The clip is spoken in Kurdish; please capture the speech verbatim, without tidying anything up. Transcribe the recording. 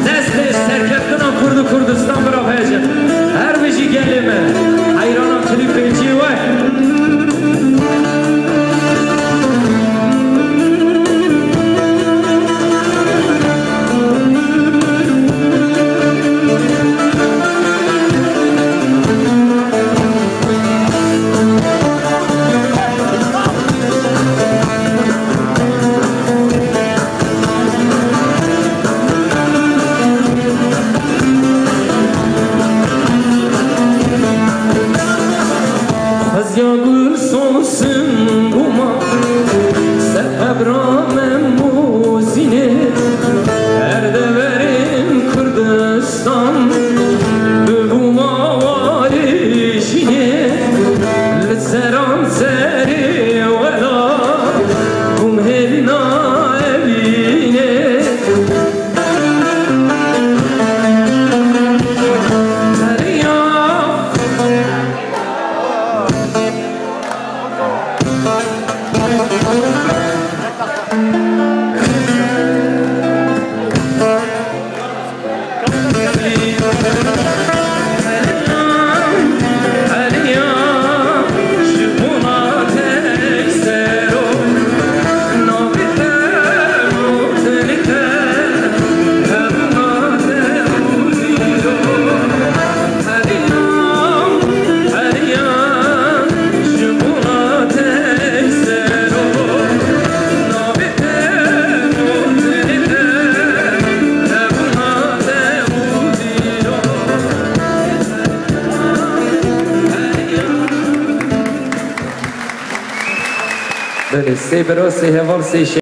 Destê serkeftina Kurd û Kurdistan bira vece. Her bijî gelê me. Heyrana klîpê cî we. Xeziya gul sosin bûma, ser qebra me mozînê, her deverên Kurdistan, bûma warê jînê, li seran serê wela, bûm hêvîna evînê. Belê, sê bira, sê heval, sê